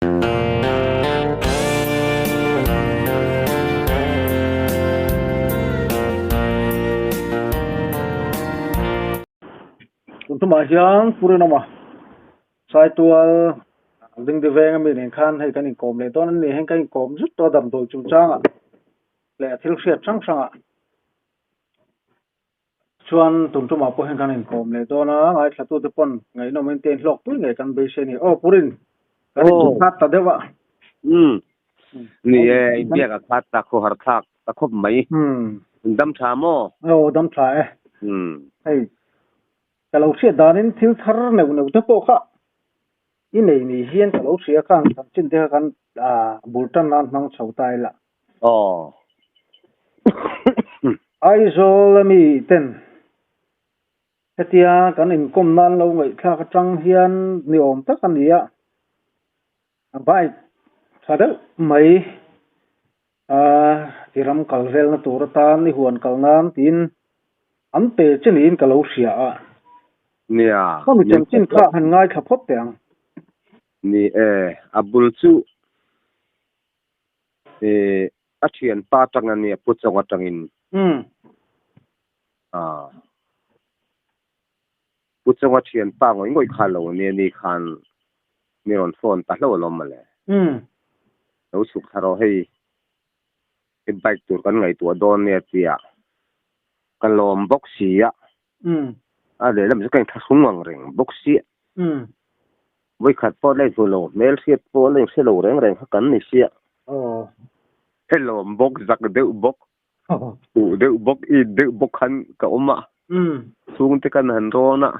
Tun tumah hian Pu Rinawma Saitual Dingdi veng ami nen khan hei kan inkawm leh dawn a ni. Heng kan inkawm zut tawh a damdawi chungchangah leh a thil hriat hrang hrangah chuan tun tumah pawh hian kan inkawm leh dawn a, ngaithlatute pawn ngaihnawm in te inhlawk pui ngei kan beisei a ni. Aw Pu Rin, kan inchhung khat ta deuh a. Umm, ni e, inbiak a khat ta khawhar thlak ta khawp mai. Umm. Dam tha maw? Aw, dam tha e. Umm. Hei, ka lo hriat danin thil thar neuh neuh te pawh kha i nei ni hian ka lo hria kha ang chanchin te kha kan bul tan nan hmang chho ta ila. Aw. Aizawl ami ten hetia kan inkawm nan lo ngaihthlak atang hian ni awm tak a ni a, a bike tha deuh mai a i ram kal velna tur atan i huan kal nan tiin an pe che niin ka lo hria a. Nia. Khami chanchin kha han ngaithla phawt teh ang. Ni e, a bul chu E a thianpa atang a nia Pu Chawng atangin. Umm. Ah. Pu Chawnga thianpa ngawih ngawih kha lo nia ni khan mi rawn phone ta hlauh alawm mawle. Umm. Lo chhuk thla rawh hei i bike tur kan ngaihtuah dawn nia tia ka lawm bawk si a. Umm. A lehlam chu ka inthlahrung ang reng bawk si. Umm. Vawikhat pawh la inhmu lo, hmelhriat pawh la inhre lo reng reng kha kan ni sia. Aw. Helawm bawk, zak deuh bawk, huh deuh bawk, it deuh bawk khan ka awm a. Chhungte kan han rawn a,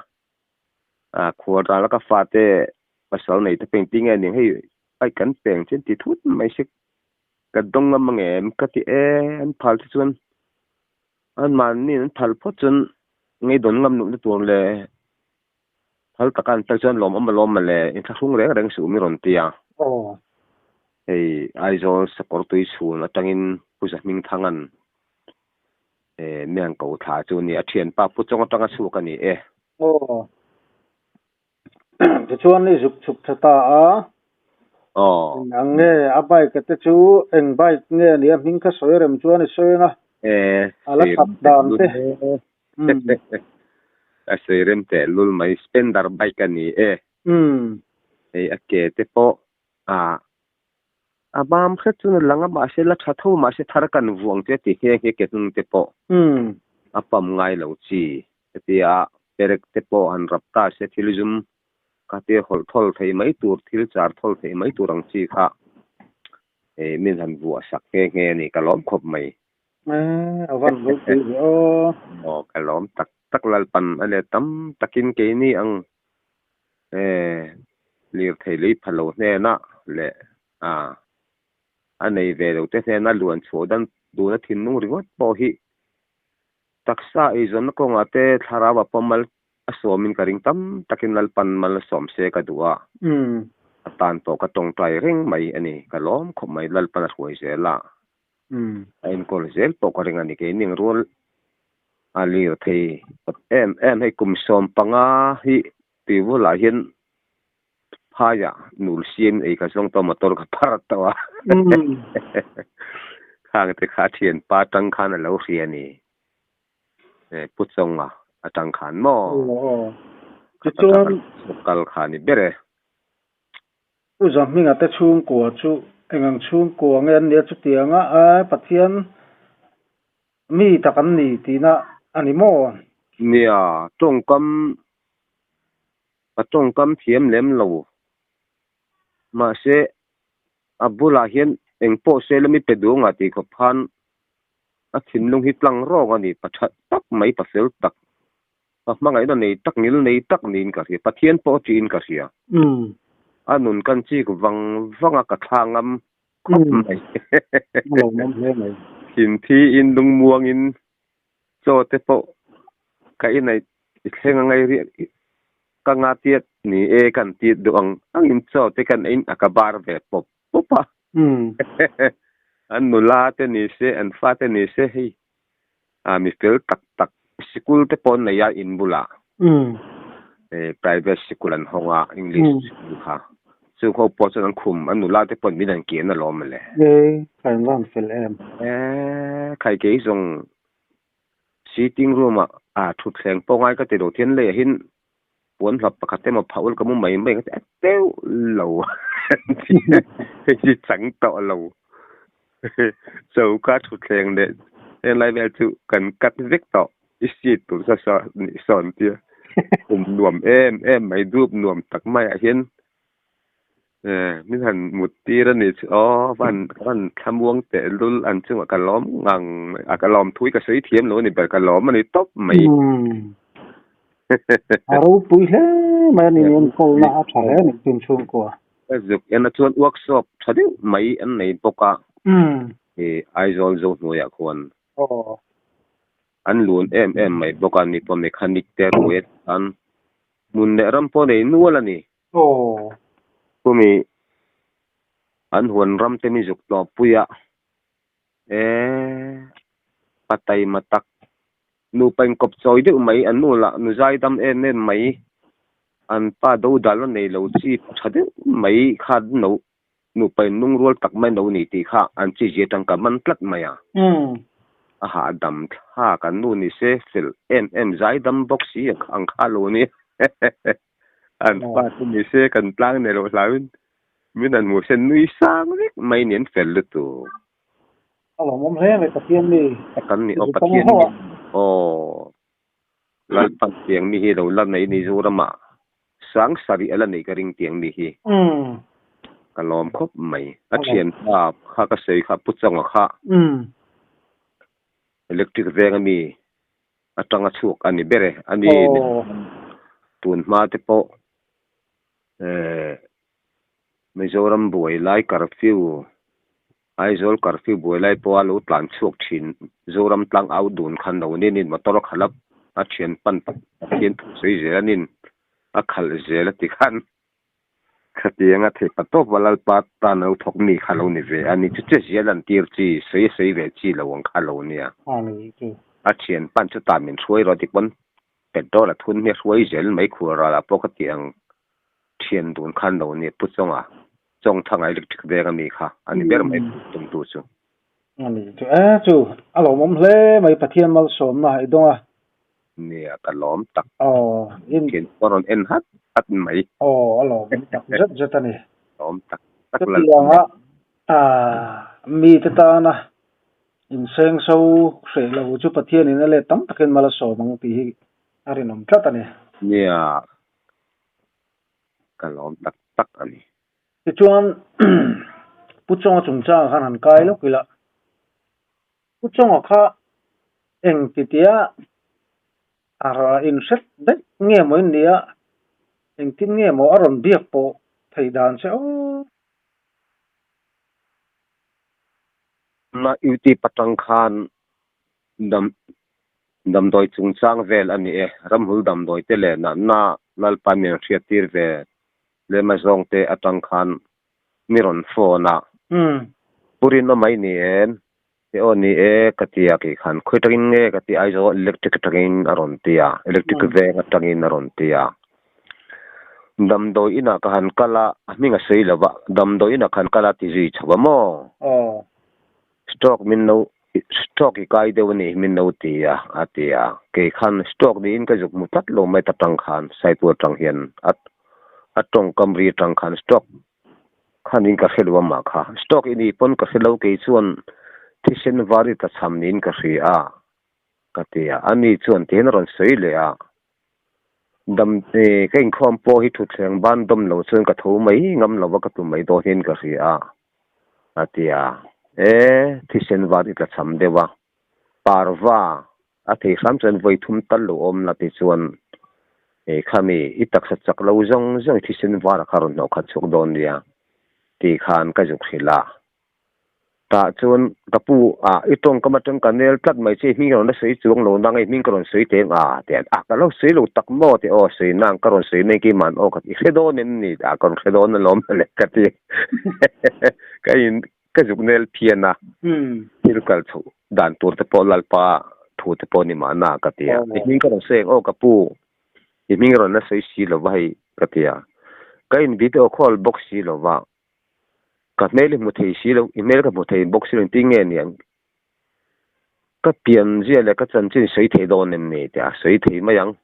a khual ral a ka fate pasal nei te pawh engtin nge ning hei bike kan peng che an ti thut mai si. Ka dawng ngam ang em ka ti e, an phal te chuan anmahni an phal phawt chuan ngeidawn ngam luhna tur leh Thal taka an tel chuan lawmawm alawm mawle, inthlahrung reng reng suh mi rawn ti a. Aw. Hei Aizawl Sakawrtui chhun atangin Pu Zahmingthanga'n eh miang ko thla chu a ni a, thianpa Pu Chawng atanga chhuak a ni e. Aw. Tichuan i zuk chhuk tha ta a. Aw. Eng ang nge a bike a te chu eng bike nge a nia hming kha sawi rem chuan i sawi ang a. Eh, A la sawi that rem teh dan lul te. e. A sawi rem teh lul mai Spender bike a ni e. Hei a ke te pawh ah a mam hret chuan a lang a mahse la tha tho mahse thar kan vuang che ti nghe nghe ke hnung te pawh a pam ngai lo chi hetia perek te pawh han rap ta se thil zum kha te hawlh thawl thei mai tur thil char thawl thei mai tur ang chi kha hei min han vuah sak nghe nghe a ni ka lawm khawp mai. A van ropui ve aw. Aw ka lawm tak tak Lalpan a let tam takin keini ang lirthei lei pha lo hnenah leh a nei ve lo te hnena luan chhuah dan duna thinlung ringawt pawh hi taksa eizawnna kawngah te thlarau a pawm mal a sawmin ka ring tam takin Lalpan mal a sawm se ka duh a, a tan pawh ka tawngtai reng mai a ni ka lawm khawp mai Lalpan a hruai zel a. A enkawl zel pawh ka ring a ni. Keini ang rual a lir thei kawt em em hei kum 15 hi tui bulah hian phaiah nul siam ei ka zawng tawh motor ka phar tawh a. Khang te kha thianpa atang khan a lo hria a ni. Pu Chawnga atang khan maw? Tichuan kal kha ni ber e. Pu Zahminga te chhungkua chu eng ang chhungkua nge an nia chutianga a Pathian mi tak an ni tihna a ni maw? Nia, tawngkam, a tawngkam thiam lem lo. Mahse, a bulah hian eng pawh se lami pe duh anga tih khawp khan a thinlung hi tlang rawng a ni, pa that tak mai, pa fel tak. Ka hmangaihna nei tak ngil nei tak niin ka hria. Pathian pawh tiin ka hria. A nun kan chik vang vang a ka thla ngam khawp mai. Thinthi in lungmuang in chaw te pawh ka inei i thleng a ngai riah ka nga tiat ni e kan ti duh ang ang in chaw te kan ein a ka bar ve pawp pawp a. An nula te ni se an fa te ni se hei a mi fel tak tak sikul te pawh an nei a in bulah private sikul an hawng a English sikul kha. Chung ho pawh chuan an khum, an nula te pawhin min han kian alawm mawle. E, ka in van fel em. E, khai kei zawng sitting room ah a thutthleng pawh ngai ka ti lo thian lei ah hian puan hlap pakhat emaw phah ul ka mu mai mai ka ti a teuh lo hei hi chang tawh lo choka thutthleng leh helai vel chu kan cut vek tawh i seat tur sa sa nih sawn tia kum nuam em em mai dup nuam tak maiah hian Min han mut tir a nih chu aw van van thlamuang teh lul an chungah ka lawm ngang a ka lawm thui ka sawi thiam lo a ni ber ka lawm a ni tawp mai. A ropui hle mai a ni enkawlna a tha hle a ni tun chhungkua. Ka zuk en a chuan workshop tha deuh mai an nei bawk a Aizawl Zohnuaiah khuan. An lun em em mai bawk a ni pawh mechanic te ruai atan hmun leh ram pawh nei nual a ni. Aw. Chumi an huan ram te mi zuk tlawh pui a, e pa taima tak nupa inkawp chawi deuh mai, an nu lah nu zai dam em em mai, an pa do dal a nei lo chi tha deuh mai kha no nupa in lungrual tak mai no ni tih kha an chi zia tangka man tlat mai a. A hahdam thlak an nu ni se fel em em zai dam bawk si ang kha lo ni. An pa chu ni se kan tlang nei loh hlauhin min han hmuh sen nui sang vek mai ni an fel lutuk. A lawmawm hle mai Pathian mi. Kan ni aw Pathian mi aw Lalpan tiang mi hi lo la nei ni Zoramah sang sarih a la nei ka ring tiang mi hi. Ka lawm khawp mai. A thianpa kha ka sawi kha Pu Chawnga kha electric veng ami atanga chhuak a ni ber e. A ni tun hma te pawh eh Mizoram buai lai curfew Aizawl curfew buai lai pawha lo tlan chhuak thin Zoram tlang au dun khan lo nin in motor a khalh a a thian pan Pathian thu sawi zel a nin a khalh zel a ti khan Khatianga theih pa tawp a Lalpa tan lo thawk mi kha lo ni ve a ni chu che zial an tir chi sawi sawi ve chi lo ang kha lo nia. A thian pan chu ta min hruai rawh ti pawn petrol a thun hi a hruai zel mai khur ral ah pawh ka tih ang thian dun khan lo nia Pu Chawnga Chawngthanga electric veng ami kha a ni ber mai tum tu chu. A ni chu e chu a lawmawm hle mai Pathian malsawmna i dawng a. Nia ka lawm tak. Aw in. Thian pawh rawn en hat hat mai. Aw a lawm tak zet zet a ni. Lawm tak tak lal. Chutianga mite tana insengso hreh lo chu Pathianin a let tam takin mal a sawm ang tih hi a rinawm tlat a ni. Nia ka lawm tak tak a ni. Tichuan Pu Chawnga chungchangah khan han kai lawk ila. Pu Chawnga kha eng titia a inhret daih nge maw in nia, engtin nge maw a rawn biak pawh theih dan che aw. Na YouTube atang khan dam damdawi chungchang vel a ni e, ramhul damdawi te leh natna Lalpa min hriat tir ve lem a zawng te atang khan mi rawn phone a. Pu Rinawm mai ni em? E aw ni e ka ti a kei khan khawi tangin nge ka ti Aizawl electric atangin a rawn ti a, electric veng atangin a rawn ti a. Damdawi inah ka han kal a, a hming a sawi lo va, damdawi inah ka han kal a ti zui chho a maw? Stroke min lo stroke i kai deuh a nih hi min lo ti a, a ti a. Kei khan stroke niin ka zuk hmu tlat lo mai ta tang khan Saipur atang hian a a tawngkam ri atang khan stroke khan in ka hre lo a mah kha. Stroke i nih pawn ka hre lo kei chuan thisen var i tlachham niin ka hria a, ka ti a. Ani chuan tihian a rawn sawi leh a, Dam ka inkhawm pawh hi thutthleng ban dawm lo chuan ka tho mai ngam lo va ka tum mai dawn hian ka hria a, a ti a. E, thisen var i tlachham deuh a, parva a thei hram chuan vawi thum tal lo awm la ti chuan khami i taksa chak lo zawng zawng i thisen var a kha rawn hnawh khat chhuak dawn nia tih khan ka zuk hrilh a. Tah chuan ka pu ah i tawngkam atang ka nel tlat mai che i hming ka rawn la sawi chuang lo nang i hming ka rawn sawi teng a ti a, ah ka lo sawi lo tak maw ti aw sawi nang ka rawn sawi mai keimah aw ka ti i hre dawn em ni ah ka rawn hre dawn alawm le ka ti ka in ka zuk nel phian a thil kal chhoh dan tur te pawh Lalpa thu te pawh ni mahna ka ti a i hming ka rawn sawi ang aw ka pu i hming rawn la sawi si lo va hei ka ti a. Ka in video call bawk si lo va, ka hmel i hmu thei si lo, i hmel ka hmu thei bawk si lo engtin nge niang? Ka pianzia leh ka chanchin sawi thei dawn em ni? Tia sawi thei mai ang.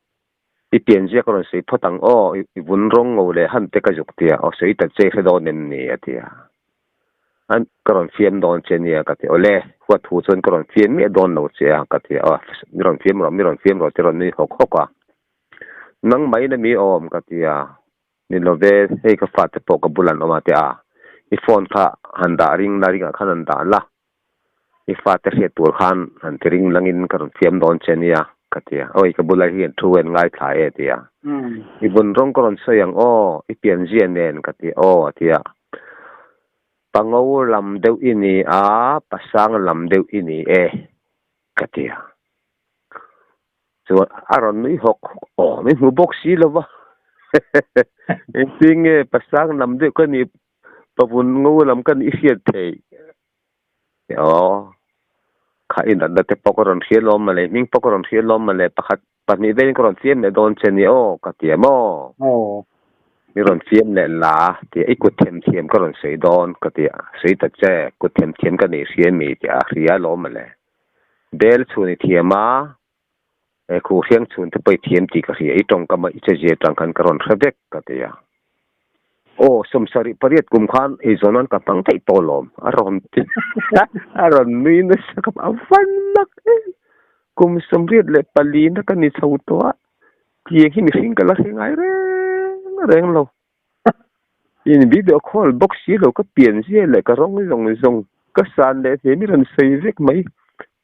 I pianzia ka rawn sawi phawt ang aw, i vun rawng ngo leh han te ka zuk tia, aw sawi ta che hre dawn em ni? A ti a. An ka rawn fiam dawn che nia ka ti, awle, huat thu chuan ka rawn fiam miah dawn lo che a ka ti a, aw mi rawn fiam rawh, mi rawn fiam rawh ti rawn nui hawk hawk a. Nang mai na mi awm ka ti a, ni lo ve, hei ka fate pawh ka bul an awm a ti a, i phone kha han dah ring la ringah khan han dah la, I fate hriat tur khan han ti ring langin ka rawn fiam dawn che nia, ka ti a. Awi, ka bula hian thu en ngaithla e, a ti a. I vun rawng ka rawn sawi ang aw, i pianzia nen, ka ti aw, a ti a. Pango lam deuh i ni a, pasang lam deuh i ni e, ka ti a. Chuan a rawn nui hawk hawk, aw, min hmu bawk si lo va, engtin nge pasang lam deuh ka nih, pavun ngo lam ka nih i hriat theih? Aw, kha i natna te pawh ka rawn hria lawm mawle, hming pawh ka rawn hria lawm mawle, pakhat pahnih vein ka rawn fiam leh dawn che nia aw, ka ti a maw? Aw. Mi rawn fiam leh la ti a, i kut them thiam ka rawn sawi dawn ka ti a, sawi ta che, kut them thiam ka nei hria mi ti a, hria lawm mawle. Bel chhun i thiam a, he khuh hriang chhun te pawh i thiam tih ka hria, i tawngkam a i chezia tang khan ka rawn hre vek ka ti a. Aw, sawmsarih pariat kum khan eizawn nan ka hmang theih tawh lawm, a rawn ti a rawn nui nasa ka a van nak em! Kum 84 na ka ni chho tawh a, tiang hi mihring ka la hre ngai reng reng lo. In video call bawk si lo ka pian zia leh ka rawng zawng zawng ka san leh hnem i rawn sawi vek mai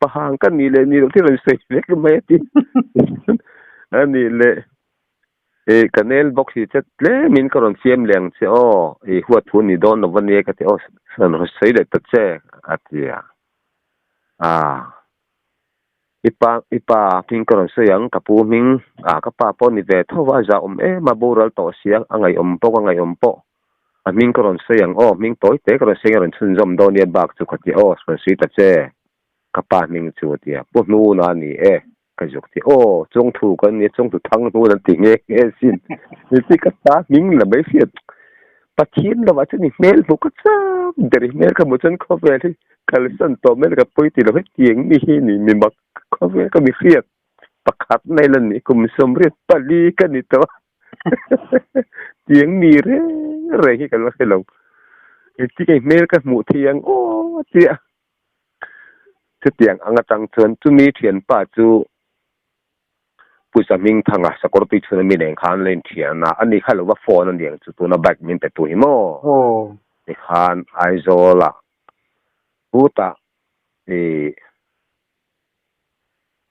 pahang ka nih leh nih loh te i rawn sawi vek mai a ti a nih leh eh ka nel bawk si che tlemin ka rawn siam leh ang che aw i huat thu ni dawn lo va nia ka ti aw rawn sawi leh ta che a ti a ah. I pa i pa hming ka rawn sawi ang, ka pu hming ah ka pa pawh ni ve tho va, a zahawm em a, boral tawh si a, a ngaihawm bawk a ngaihawm pawh a hming ka rawn sawi ang aw, hming tawi te ka rawn sawi ang a rawn chhunzawm dawn nia bak chu ka ti aw, rawn sawi ta che ka pa hming chu a ti a, pu hnuna a ni e ka zuk ti aw, chawngthu kan nia chawngthu thang hnun an ti nghe nghe sin, ni ka pa hming la mai hriat Pathian lovah chuan i hmel hmu ka chak ber i hmel ka hmuh chuan khawvel hi kalsan tawh mai la ka pawi ti lo hetiang mi hi ni mi mak khawvel ka mi hriat pakhat mai la ni kum 84 ka ni tawh a tiang mi reng reng hi ka la hre lo engtin nge i hmel ka hmuh thei ang aw tia chutiang ang atang chuan chumi thianpa chu. Puisa hming thanga sakawr tui chhun ami nen khan la inthian a, ani kha lo va phone a niang chu tuna bike min pe tu hi maw? Tikhan Aizawl ah putah i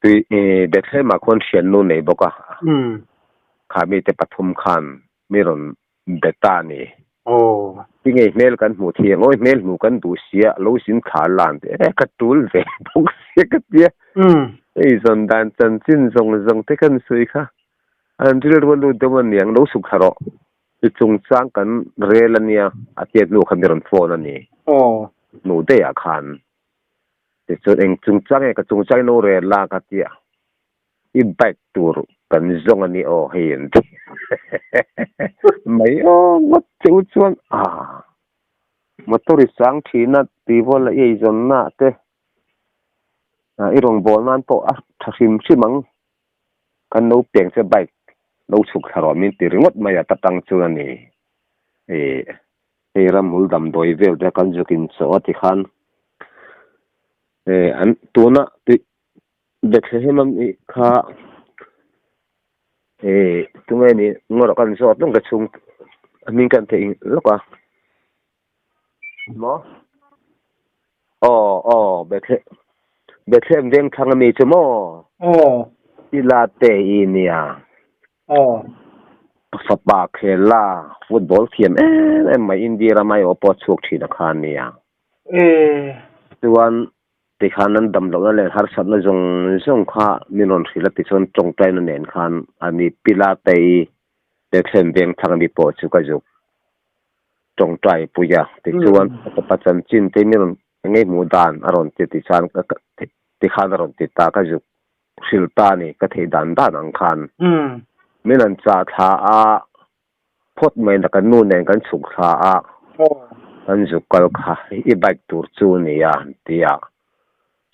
tui i Bethlehem ah khuan thiannu nei bawk a, kha mite pathum khan mi rawn be ta a ni. Tinge i hmel kan hmuh thei ang aw, i hmel hmuh kan duh sia, lo zin thla lan teh e, ka tul ve bawk sia ka tia. Hei zawn dan chanchin zawng zawng te kan sawi kha an rilru a lut deuh a niang, lo suk thla rawh. I chungchang kan rel a nia, a tiat hnu kha mi rawn phone a ni. Hnu daih ah khan. Tichuan eng chungchang nge ka chungchang in lo rel la ka tia. I bike tur kan zawng a ni aw hei an ti mai aw ngawt che u chuan a motor i sang thin a tui vawl a i eizawn na ah te i rawn bawl nan pawh a tha hrim hrim ang kan lo peng che bike lo chhuk thla rawh min ti ringawt mai a ta tang chuan a ni ih hei ramhmul damdawi vel te kan zuk in chawh a ti khan eh an tuna tih Bethlehem a mi kha eh tunge ni ngawrh kan zawt lawng ka chhung a hming kan theih lawk a maw aw aw Bethle Bethlehem veng thlang a mi chu maw aw ila te i nia aw fapa khela football thiam em em mai India rama i aw pawh chhuak thin a kha nia eh chuan Tikhan an dam lohna leh harsatna zawng zawng kha min rawn hrilh a tichuan tawngtaina nen khan a ni Pilatei Bethlehem veng thlang ami pawh chu ka zuk tawngtai pui a. Tichuan a fapa chanchin te min rawn engei hmuh dan a rawn ti tichuan tikhan a rawn ti ta ka zuk hrilh ta a ni ka theih dan dan ang khan min rawn chah thla a. phawt mai na kan nu nen kan chhuk thla a, kan zuk kal kha i bike tur chu nia an ti a.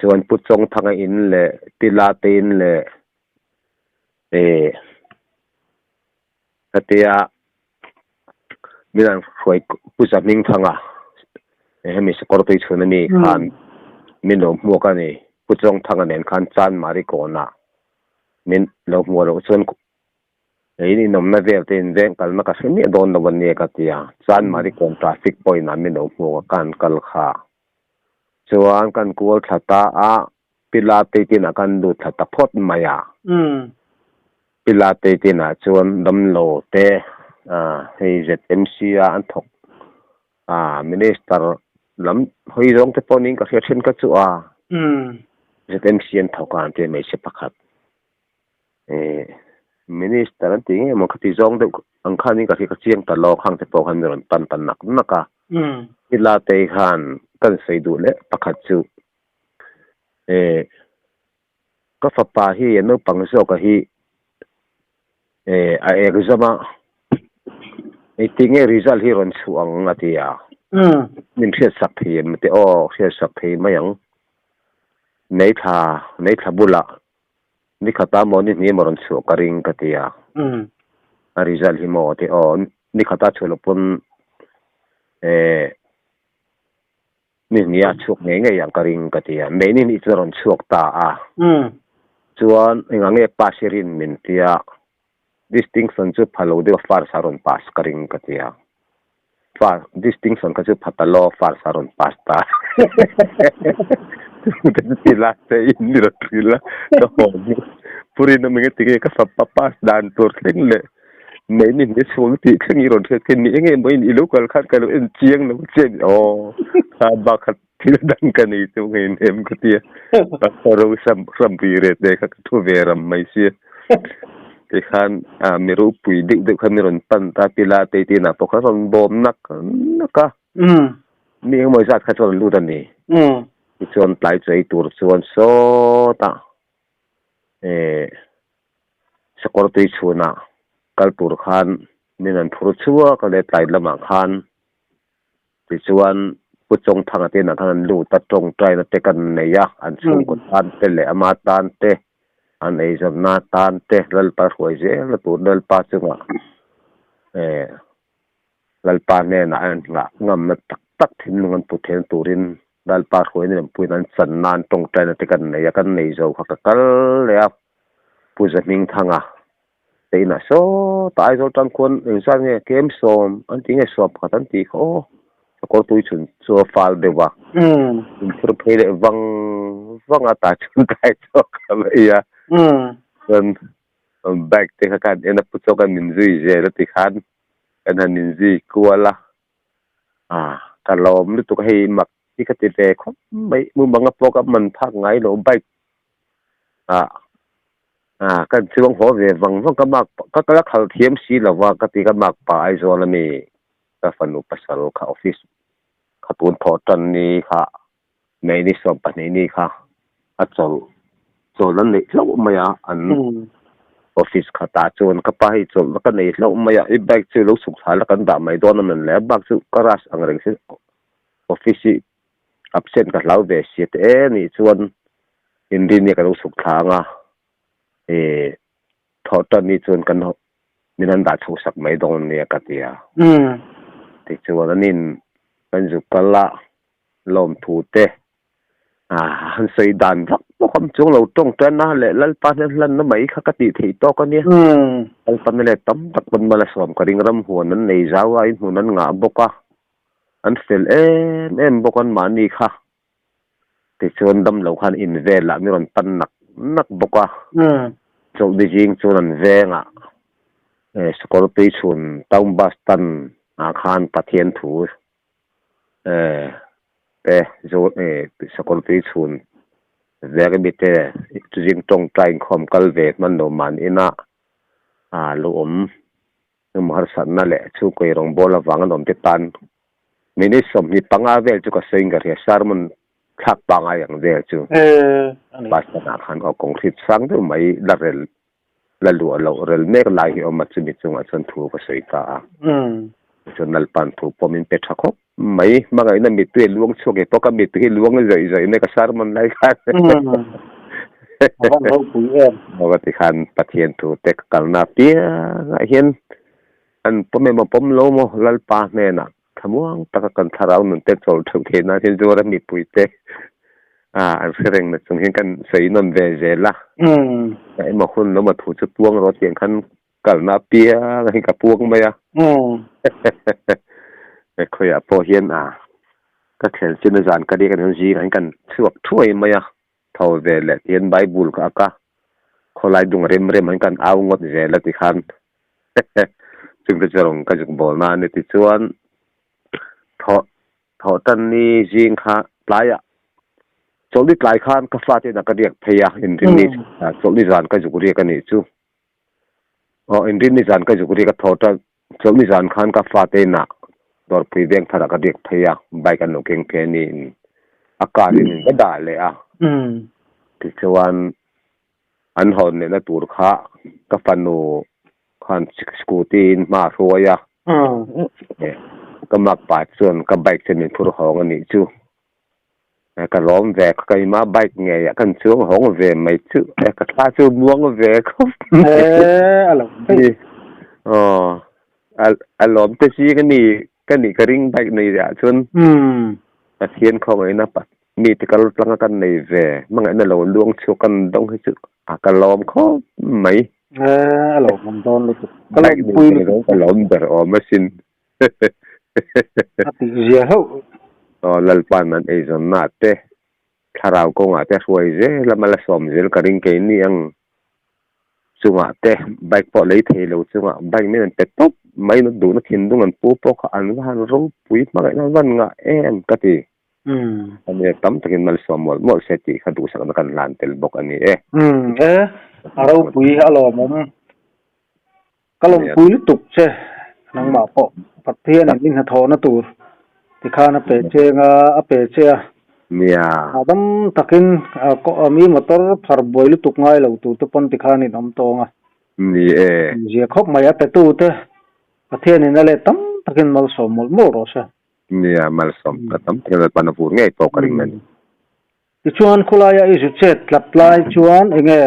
Chuan Pu Chawngthanga in leh Pi Late in leh eh hetia min an hruai Pu Zahmingthanga hemi sakawr tui chhun ami khan min lo hmuak a ni. Pu Chawngthanga nen khan Chanmari kawnah min lo hmuh loh chuan in inawmna vel te in veng kalna ka hre miah dawn lo a nia ka ti a. Chanmari kawn traffic point ah min lo hmuak a kan kal kha. Chuan kan kual thla ta a, Pilate tinah kan lut thla ta phawt mai a. Pilate tinah chuan damlo te hei ZMC a an thawk a minister lam hawi zawng te pawh niin ka hria then kha chu a. ZMC an thawk a an ti a hmeichhe pakhat. Minister an tih ngei maw khati zawng deuh ang khanin ka hria ka chiang ta lo khang te pawh khan min rawn pan ta nak nak a. Ila te khan kan sawi duh leh pakhat chu ka fapa hi a naupang zawka hi a exam a engtin nge result hi rawn chhuah ang a ti a. Min hriatsak thei em te aw hriatsak thei mai ang. Neithla neithla bulah Ni khata maw ni hnih emaw rawn chhuah ka ring ka ti a. A result hi maw ti aw ni khata chhuah loh pawn eh ni hnih a chhuak ngei ngei ang ka ring ka ti a. May ni hnih chu a rawn chhuak ta a. Chuan engah nge pass i rin min ti a. Distinction chu pha lo deuh a first a rawn pass ka ring ka ti a. First distinction kha chu pha ta lo first a rawn pass ta. Chungte chu ti la che in ni rawn hrilh a ka haw hnu. Purina mi nge tinge ka fapa pass dan tur thleng leh mai ni hne chhuang tih thleng i rawn hriat kha ni enge maw in i lo kal khan ka lo en chiang lo che ni aw kha bak kha thil dang ka nei chu ngei nem ka tia pastor ro sam sam pui re te kha ka thu ve ram mai sia tikhan a mi ropui deuh deuh kha mi rawn pan ta pila te tin ah pawh khan rawn bawm nak nak a mi engemaw zat kha chuan an lut a ni tichuan tlai chu ei tur chuan sawtah eh sakawr tui chhunah kal tur khan min an phur chhuak a leh tlai lamah khan Tichuan, Pu Chawngthanga te inah khan an lut a, tawngtaina te kan nei a, an chhungkaw tan te leh ama tan te, an eizawnna tan te, Lalpa hruai zel a tur Lalpa chungah eh Lalpa hnenah a inngah ngamna tak tak thinlung an put theihna turin Lalpa hruaina leh puiin an chan nan tawngtaina te kan nei a, kan nei zo kha ka kal leh a, Pu Zahmingthanga Te inah sawtah Aizawl tang khuan engzat nge kem sawm an tih nge sawm pakhat an tih kha aw sakawr tui chhun chu a fal deuh a in phur phei leh vang vang a tah chuan tlai chhuak a mai a chuan bike te kha khan en a pu chawk a min zui zel a ti khan kan han inzui kual a ka lawm lutuk a hei mak hi ka ti ve khawp mai mumang a pawh ka man phak ngai loh bike ah ka chuang haw ve vang vang ka mark ka kal a khal thiam si lo va ka ti ka mark pa Aizawl ami ka fanu pasal kha office kha tun thawh tan ni kha May ni 12 ni kha a chawlh chawlh an neih hlauh mai a an office kha tah chuan ka pa hei chawlh ka nei hlauh mai a i bike chu lo chhuk thla la kan dah mai dawn a man le a bak chu ka rush ang reng si office hi absent ka hlau ve si te e nih chuan inrin hi ka lo chhuk thla ang a eh thawh tan ni chuan kan min han dah chhoh sak mai dawn nia ka ti a tichuan anin kan zuk kal a lawmthu te han sawi dan vak bawk am chuang lo tawngtaina leh Lalpa hnen hlanna mai kha ka tih theih tawk a nia Lalpa na leh tam tak pawn mal a sawm ka ring ram huan an nei zau a inhmun an ngah bawk a. An fel em em bawk an mahni kha. Tichuan damlo khan in velah mi rawn pan nak nak bawk a. Chawlhni zing chuan an vengah sakawr tui chhun town bus stand ah khan Pathian thu te sakawr tui chhun veng ami te chuzing tawngtai inkhawm kal ve hman lo mahni inah lo awm. Hnum harsatna leh chhungkaw rawngbâwl avanga an awmte tan minute 25 vel chu ka sawiin ka hria, sermon thlak pangai ang vel chu. Pastor ah khan aw concrete sang deuh mai la rel la luah loh rel mek lai hi awm a, chumi chungah chuan thu ka sawi ta a. Chuan Lalpa'n thu pawh min pe tha khawp mai. Hmangaihna mittui a luang chhuak e pawh ka mittui hi luang zawih zawih mai ka sermon lai khan. A van ropui em. Maw ka ti khan Pathian thu te ka kalna apiangah hian an pawm emaw pawm lo maw Lalpa hnenah Thlamuang taka kan thlarau nun te chawl theuh theih nan hian Zoram mipui te an hre reng na chung hian kan sawi nawn ve zel a. Emaw hun lawma thu chu puang rawh tiang khan kalna apiang hi ka puang mai a. Khawiah pawh hian ka thlen chin a zan ka riak a zingah hian kan chhuak thuai mai a. Tho ve leh tihian Bible ka ak a, khawlai dung rem rem an kan au ngawt zel a ti khan chungte chu rawn ka zuk bawl na a ni. Tichuan thawh thawh tan ni zing kha tlaiah chawlhni tlai khan ka fate inah ka riak phei a, inrinni chawlhni zan ka zuk riak a nih chu. Aw inrinni zan ka zuk riak a thaw tan chawlhni zan khan ka fate inah dawrpui veng tharah ka riak phei a, bike an lo keng phei a niin a car in in ka dah leh a. Tichuan an hawn lehna tur kha ka fanu khan scooty in hma a hruai a, ka makpa chuan ka bike chu min phur hawng a nih chu. Ka lawm ve ka keimah bike ngei ah kan chuang hawng ve mai chu ka thla chu muang ve khawp mai aw a lawm te zing a ni ka nih ka ring bike nei ah chuan Pathian khawngaihna mi te kal tlang a kan nei ve hmangaihna lo luang chhuak kan dawng hi chu a ka lawm khawp mai a lawm dawn lutuk bike nei ve ka lawm ber awm asin. A tih zia hlauh. Aw Lalpa'n an eizawnna te, thlarau kawngah te hruai zel a mal a sawm zel ka ring kei ni ang chungah te bike pawh lei thei lo chungah bike min an pe tawp mai na duhna thinlung an pu pawh kha an va han ropui hmangaihna an van ngah em ka ti. Ania tam takin malsawm mawlh mawlh se tih kha duhsakna kan hlan tel bawk a ni e. E a ropui a lawmawm. Ka lawmpui lutuk che nangmah pawh Pathian in i hnathawhna tur tikhan a pe cheng a, a pe che a. Nia. Hahdam takin mi motor phar buai lutuk ngai lo tur te pawn tikhan in awm tawng a. Ni e. Zia khawp mai a petu te Pathian in a let tam takin malsawm mawlh mawlh rawh se. Nia, malsawm ka tam takin Lalpan a vur ngei pawh ka ring a ni. Tichuan khawlaia i zu chet tlat lai chuan enge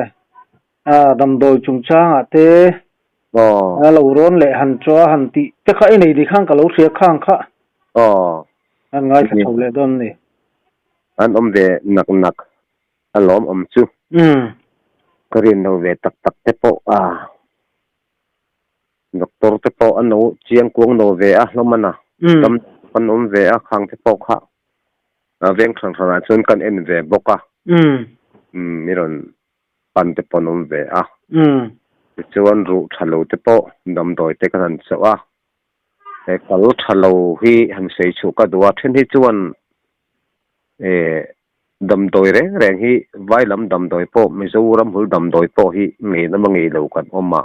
A damdawi chungchangah te a lo rawn leh han chaw a han tih te kha i nei ni khan ka lo hria khang kha an ngaithla chho leh dawn a ni. An awm ve nak nak a lawm awm chu. Ka rin lo ve tak tak te pawh a doctor te pawh an lo chiang kuang lo ve a hlawm a na dam an awm ve a khang te pawh kha veng hran hranah chuan kan en ve bawk a. Mi rawn pan te pawh an awm ve a. Tichuan ruh tha lo te pawh damdawi te kan han chauh a. He kal tha lo hi han sawi chhuh ka duh a, then hi chuan eh damdawi reng reng hi vai lam damdawi pawh Mizoram hul damdawi pawh hi ngei lama ngei lo kan awm a.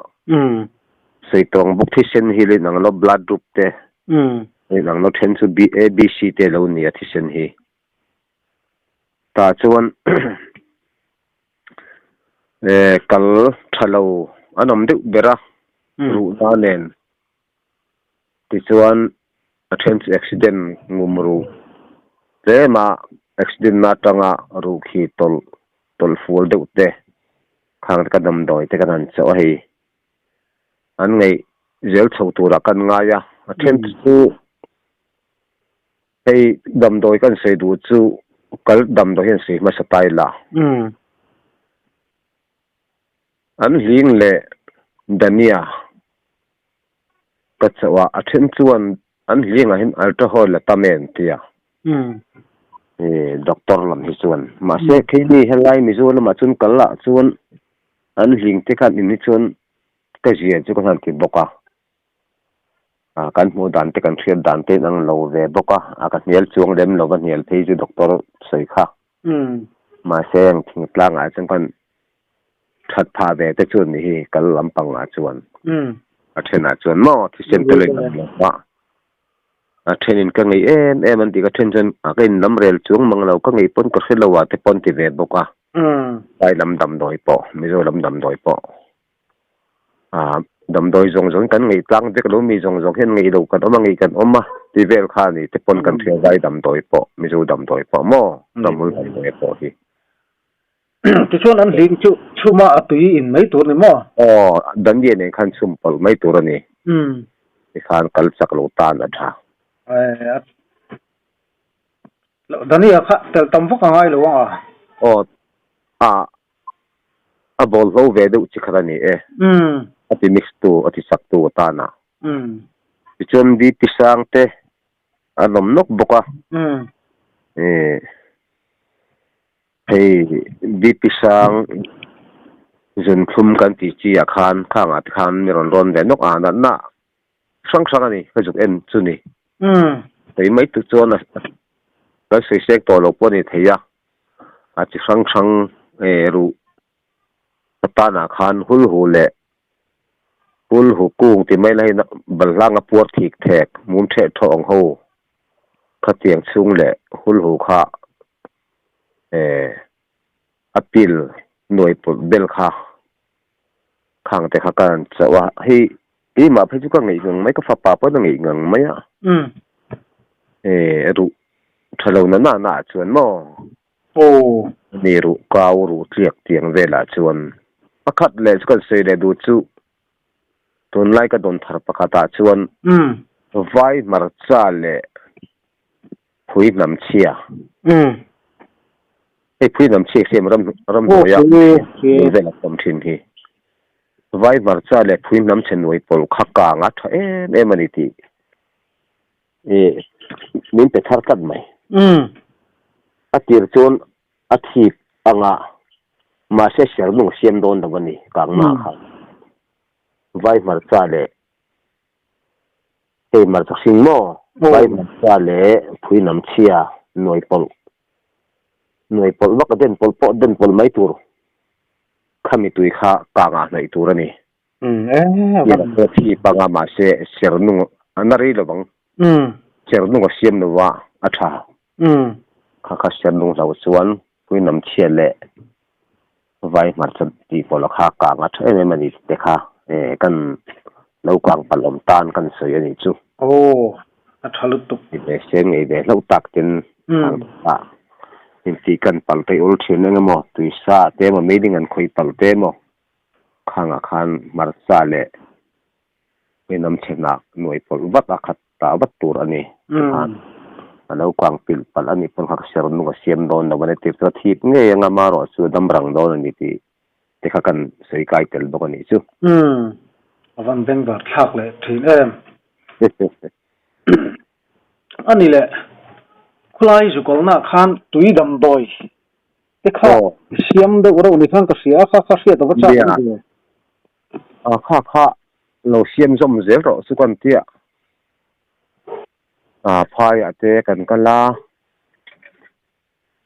Sawi tawng bawk thisen hi leh nang lo blood group te leh nang lo then chu A B C te lo ni a thisen hi. Tah chuan eh kal tha lo an awm deuh ber a ruhna nen tichuan a then chu accident ngum ruh tlem a accident na atanga ruh khi tawlh tawlh fual deuh te khang te ka damdawi te kan han chauh a hei an ngaih zel chho turah kan ngai a a then chu. Hei damdawi kan sawi duh chu kal damdawi hian sawi hmasa ta ila. An hling leh Dania ka chauh a, a then chuan an hlingah hian alcohol a tam em tia. Doctor lam hi chuan. Mahse keini helai Mizo lamah chuan kal lah chuan an hling te khan in hi chuan ka zia chu ka hlan ti bawk a. Ah kan hmuh dan te kan hriat dan te in ang lo ve bawk a, a ka hnial chuang lem lo va hnial phei chu doctor sawi kha. Mahse ang thingtlang ah chuan kan that phah ve te chuan ni hi kal lampang ah chuan a then ah chuan maw thisen te lo in ang lo a, a then in ka ngei em em an tih ka then chuan a ka in lam rel chuang mang lo ka ngei pawn ka hre lo ah te pawn ti ve bawk a, vai lam damdawi pawh Mizo lam damdawi pawh. Ah, damdawi zawng zawng kan ngeih tlang vek lo, mi zawng zawng hian ngeih lo kan awm a, ngeih kan awm a ti vel kha a ni te pawn kan hria vai damdawi pawh, Mizo damdawi pawh maw, ramhmul damdawi pawh hi. Tichuan an hling chu chhuma a tui in mai tur ni maw? Aw, Daniel nen khan chhum pawlh mai tur a ni. Tikhan kal chak lo tan a tha. Daniel kha tel tam vak a ngai lo ang a? Aw, a A bawlhlo ve deuh chi khat a ni e. A ti mix tu, a ti chak tu atan a. Tichuan BP sang te an awm nawk bawk a. Hei BP sang zun thlum kan tih chi ah khan khangah te khan mi rawn rawn ve nawk a, natna hrang hrang a ni ka zuk en chu ni. Hei mai tu chuan kan sawi sek tawh lo pawh a ni thei a. A chi hrang hrang ruh atanah khan hulhu leh hulhu kung ti mai lahin balhlanga puar thik thek mum theh thawh ang ho khatiang chhung leh hulhu kha a pil nuai pawlh bel kha khang te kha ka han chauh a hei keimah phei chu ka ngeih ngang mai ka fapa pawh a ngeih ngang mai a ruh tha lo na na na ah chuan maw ni ruh kau ruh tliak tiang velah chuan pakhat leh chu kan sawi leh duh chu tunlai ka dawn thar pakhat ah chuan vai hmarcha leh phui hnam chhia. Hei phui hnam chhia hi ram ramhnuaia hmun vel a awm thin hi. Vai hmarcha leh phui hnam chhe nuai pawlh kha kang a tha em em a ni tih min pe thar tlat mai. A tir chuan a thip anga mahse serhnung siam dawn lo a ni kang na khan. Vai hmarcha leh Hei hmarcha hring maw? Vai hmarcha leh phui nam chhia nuai pawlh nuai pawlh vak a den pawlh pawh den pawlh mai tur khami tui kha kangah hnaih tur a ni. Tirah pawh thi panga mahse sernung a na rei lovang. Sernung a siam lova a tha. Kha kha sernung hlo chuan phui nam chhia leh Vai hmarcha tih pawh la kha kang a tha em em a ni te kha kan lo kang palh awm tan kan sawi a nih chu. Aw, a tha lutuk. Ti ve se ngei ve hlauh tak ten kang ah intih kan palh te ul thin eng emaw tuisa te emaw meiling an khawih palh te emaw khangah khan hmarcha leh Rinawm chhenah nuai pawlh vat a khat ta vat tur a ni. Tikhan a lo kang pilh palh a nih pawn kha ka ser nung a siam dawn lo a ni tih chu a thip ngei anga marawh chu a dam rang dawn a ni tih te kha kan sawi kai tel bawk a nih chu. Umm, a van bengvar thlak leh thin em. A ni leh, khulai zukawlnaah khan tui damdawi te kha siam deuh reuh ni khan ka hria a, kha kha hriat a va chak em ve. A kha kha lo siam zawm zel rawh chu kan tia. A phaiah te kan kal a,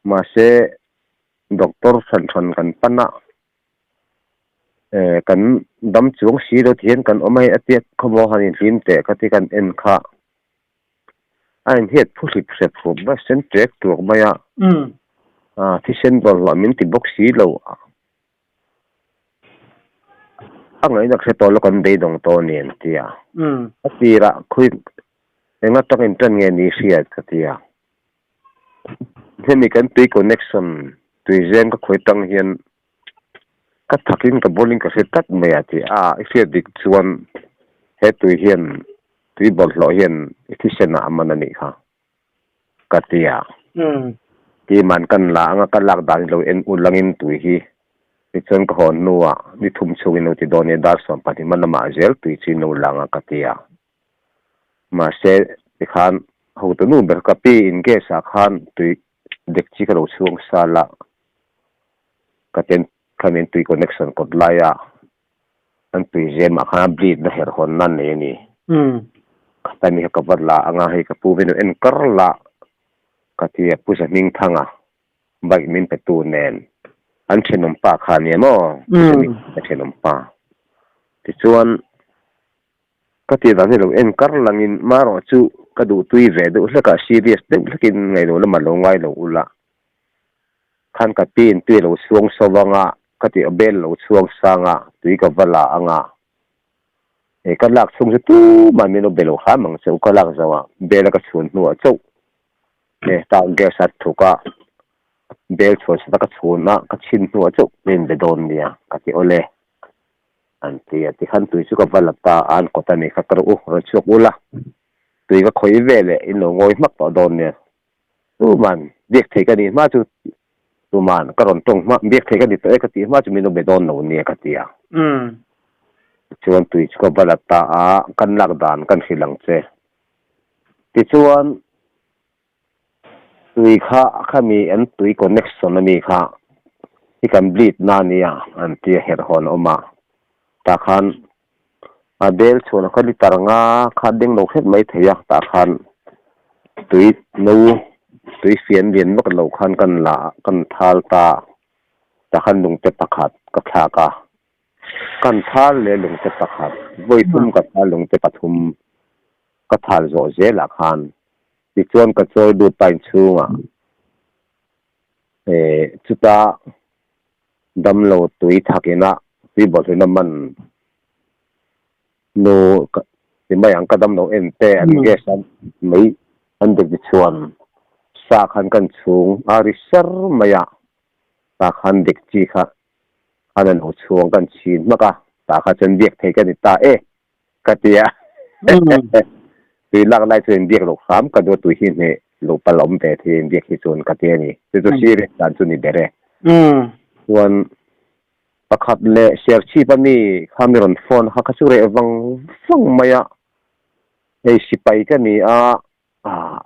mahse doctor hran hran kan pan a, kan dam chuang si lo ti hian kan awm a hei a tiat khawmaw han inhlim teh ka ti kan en kha. A inhiat phu hlip hrep hrup mai a sen ṭek tuak mai a, thisen bawlhhlawh min ti bawk si lo. A ngaihna hre tawh lo kan beidawng tawh a ni an ti a. A tirah khawi eng atangin tan nge ni hriat ka ti a. Hemi kan tui connection tui zeng ka khawi tang hian ka thakin ka bawlin ka hre tlat mai a ti a. I hriat dik chuan he tui hian tui bawlhhlawh hian i thisenah a man a nih kha. Ka ti a. Timan kan la anga ka lak dan hi lo en ul angin tui hi tichuan ka hawn hnuah ni thum chhungin lo ti dawn nia dar 12 hma lamah zel tui chu in lo lang a ka ti a. Mahse tikhan hotu nu ber ka pi in gas ah khan tui dekchi ka lo chhung sal a ka ten khamin tui connection kawt lai a An tui zemah khan a bleed na herh hawn nan nei a ni. Khata mi kha ka va la anga hei ka pu venu en kar la ka ti a pu Zahming Thanga bike min pe tu nen an thenawm pa kha nia maw pu Zahming Thanga thenawm pa tichuan ka tih dan hi lo en kar langin marawh chu ka duh tui ve deuh hlek a serious deuh hlekin ngailo lama lo ngailo ula Khan ka pi in tui a lo chhuang so vang a, ka tih bel a lo chhuang sang a, tui ka va la ang a. Hei ka lak chhung chu tumah min lo be lo hram ang che u, ka lak zo ah bel a ka chhun hnuah chauh nge ta gas a thuk a bel chhuan sat a ka chhun a ka chhin hnuah chauh min be dawn nia ka ti awle an ti a tikhan tui chu ka va la ta a an kawt a ni kha ka rawh u rawn chhuak ula tui ka khawih ve leh in lo ngawi hmak tawh dawn nia tuman biak thei ka nih hma chu tuman ka rawn tawng hma biak thei ka ni tawh e ka tih hma chu min lo be dawn lo nia ka ti a chuan tui chu ka va la ta a kan lak dan kan hrilh ang che tichuan tui kha khami an tui connection ami kha hi kan bleed na ania an tia herh hawn a awm a tah khan a bel chhuan kha litre nga kha deng lo hret mai thei a tah khan tui no tui fian lian vak lo khan kan la kan thal ta tah khan lungte pakhat ka thlak a kan thal leh lungte pakhat vawi thum ka thal lungte pathum ka thal zawh zelah khan tichuan ka chawi lut ta inchhungah eh chuta damlo tui thakin a tui bawlhhlawhna man nu ti mai ang ka damlo en te an gas a mai an dek ti chuan sa khan kan chhung a ri ser mai a tah khan dek chi kha khan a lo chhuang kan chhin hmak a tah kha chuan biak thei ka ni ta e ka ti a tui lak lai chuan biak loh hram ka duh a tui hi hneh lo pal awm ve thei in biak hi chuan ka ti a ni chu chu serious dan chu ni ber e chuan pakhat leh serchhip a mi kha mi rawn phone kha kha chu reh vang vang mai a hei sipai ka ni a ah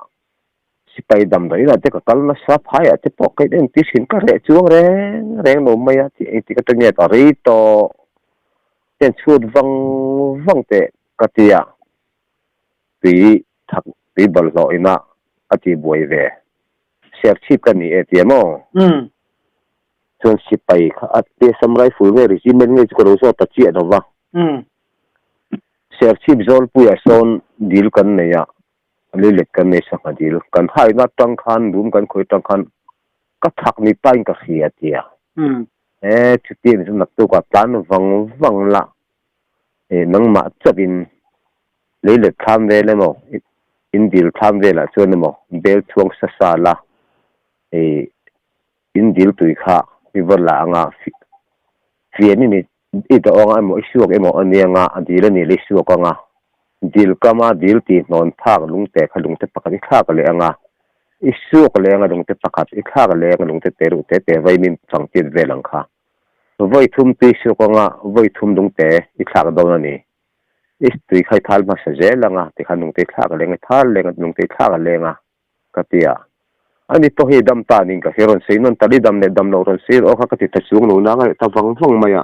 sipai damdawi inah te ka kal nasa phaiah te pawh ka in entir thin ka reh chuang reng reng lo mai a tih engtik atang nge ka rei tawh ten chhut vang vang teh ka ti a tui thak tui bawlhhlawh ina a tih buai ve serchhip ka ni e tia maw chuan sipai kha a te Assam Rifle nge regiment nge chu ka lo zawt ta chiah lo va serchhip zawlpuiah sawn dil kan nei a Leilet kan nei sangha dil kan haina atang khan room kan khawih atang khan ka thak ni tain ka hria tia e chuti chu naktuk ah tlan vang vang la e nangmah chauh in leilet thlam vel emaw in dil thlam velah chuan emaw bel chhuang sa sa la e in dil tui kha i va la anga fian i ni I dawh anga emaw i suak emaw a nia anga a dil a nih leh i suak anga dil kama dil tih hnawn phak lungte kha lungte pakhat i thlak leh anga i suak leh anga lungte pakhat i thlak leh anga lungte te ruh te te vaimin changchit vel ang kha vawi thum tui suak anga vawi thum lungte i thlak dawn a ni. I tui kha i thal hmasa zel anga tikhan lungte i thlak leh anga i thal leh anga lungte i thlak leh anga Ka ti a. Ani pawh hi dam ta ning ka hria rawn sei nawn ta li dam leh dam loh rawn sei rawh kha ka ti ta chuang lo nang a leh ta vang vang mai a.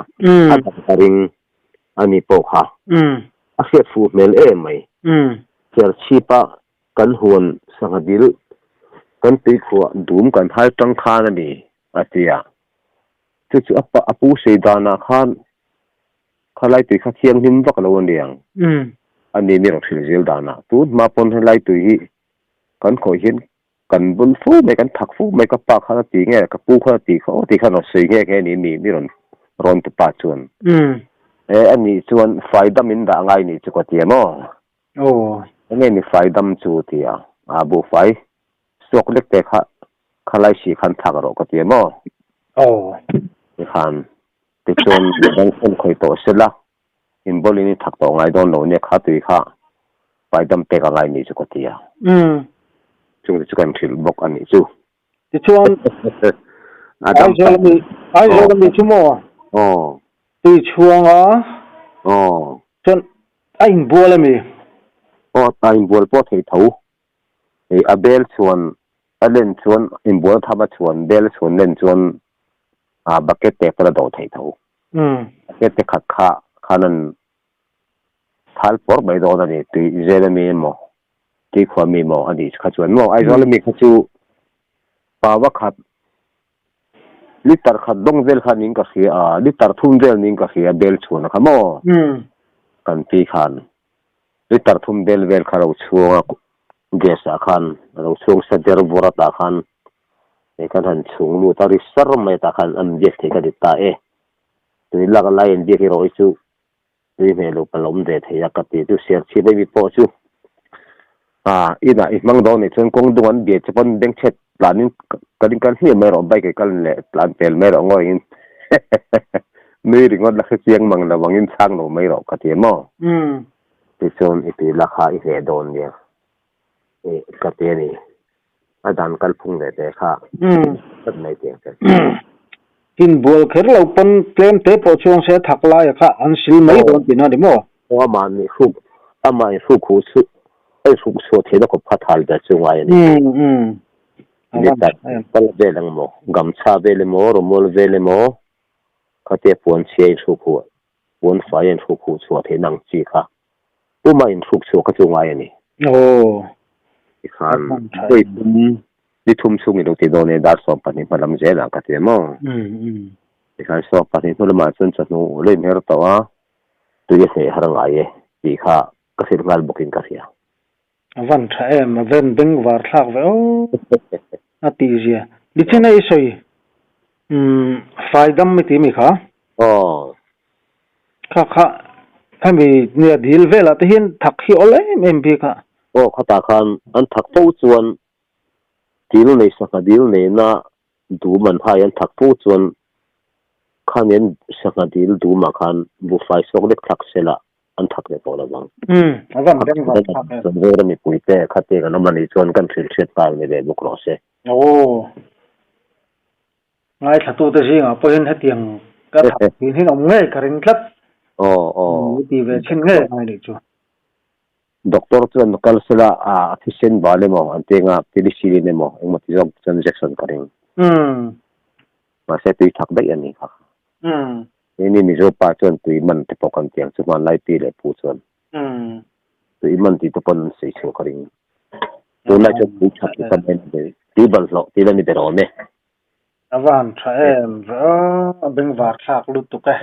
A dam ka ring ani pawh kha. A hriat fuh hmel em mai. Serchhip a kan huan sangha dil kan tuikhuah dum kan hai tang khan a ni a ti a. Chu chu a pu sei danah khan Khalai tui kha thianghlim vak lo a niang. Ani mi rawn hrilh zel danah tun hma pawn helai tui hi kan khawih hian kan bul fo mai, kan thak fo mai, ka pa khan a ti nge, ka pu khan a ti kha aw ti khan rawn sawi nge nge ni mi mi rawn rawn tu pa chuan. E a nih chuan fai dam in dah ngai nih chu ka ti a maw? Aw. Enge ni fai dam chu ti a, a buhfai suak lek te kha khalai si khan thak rawh ka ti a maw? Aw. Tikhan tichuan midang khawn khawih tawh sela inbual in i thak tawh ngai dawn lo nia kha tui kha paidam pek a ngai nih chu ka ti a. Chung te chu kan hrilh bawk a nih chu. Tichuan Aizawl ami Aizawl ami chu maw? Aw. Tui chhuang a. Aw. Chuan a inbual ami? Aw a inbual pawh thei tho. Hei a bel chuan a len chuan inbual tham a chhuan bel chhuan len chuan a bucket te pawh a dawh theih tho. Bucket te khat kha khan an thal pawr mai dawn a ni tui zel ami emaw tui khua mi emaw a nih kha chuan maw Aizawl ami kha chu paua khat liter khat dawng vel kha niin ka hria a liter thum vel niin ka hria bel chhuan kha maw kan ti khan. Liter thum bel vel kha lo chhuang a, gas ah khan a lo chhuang sa der vawr a tah khan hei khan han chhung lut a ri sar mai tah khan an biak theih ka ti ta e. Tui lak lai an biak erawh hi chu Tui hmel lo ka lawm ve thei a ka ti chu Serchhip a mi pawh chu ah inah i hmang dawn nih chuan kawng dung an bia che pawn bengchhet tlanin kan in kal hmiah mai rawh bike i kal leh tlan pel mai rawh ngawiin nui ringawt la hrechiang mang lo angin chhang lo mai rawh ka ti maw? Tichuan i tui la kha i hleh dawn nia i ka ti a ni. A dan kalphung ve te kha tlat mai tiang che. Tin bual kher lo pawn tlem te pawh chuang se thak laia kha an sil mai dawn tihna a ni maw? Aw amah nih hruk amah in hruk huh chu a in hruk chhuah theihna khawp kha thal ber chu ngai a ni. Ni tak pal vel ang maw gamchha vel emaw rawmawl vel emaw khatia puan chhia in hruk huh puan fai a in hruk huh chhuah theihna ang chi kha puma in hruk chhuah kha chu ngai a ni. Aw. Tikhan vawi thum ni thum chhung i lo ti dawn e dar 12 hma lam zelah ka ti maw. Tikhan 12 hnu lamah chuan chawhnu ul a inher tawh a, tui a hleh har ngai e tih kha ka hrilh nghal bawkin ka hria. A van tha em, a ven bengvar thlak ve aw a tih zia. Nichina i sawi umm faidam i ti mi kha? Aw. Kha kha hemi nia dil velah te hian thak hi awl em em bik a. Aw khatah khan an thak fo chuan dil nei sangha dil neina dum an hai an thak fo chuan khanian sangha dil dumah khan buhfai sawk lek thlak sela an thak leh tawh lo vang. Umm, a van beng vang thlak em. Kan veng mipui te khate kan awm a nih chuan kan hrilh hriat nghal ni ve bawk rawh se. Aw, ngaithlatute zingah pawhin hetiang ka thak thin hi awm ngei ka ring tlat. Aw, aw. Ni ti ve chhin ngei ngai nih chu. Doctor chuan kal sela a thisen bal emaw an ti anga penicillin emaw engmaw ti zawk chuan injection ka ring. Umm. Mahse tui thak daih a ni kha. Umm. Keini Mizo pa chuan tui man te pawh kan ti ang chu hmanlai pi leh pu chuan. Tui man tih te pawn an sawi chhuah ka ring. Tunlai chuan tui that ti tam em em tui balhhlawh tih la ni ber awm e. A van tha em ve aw, a bengvar thlak lutuk e.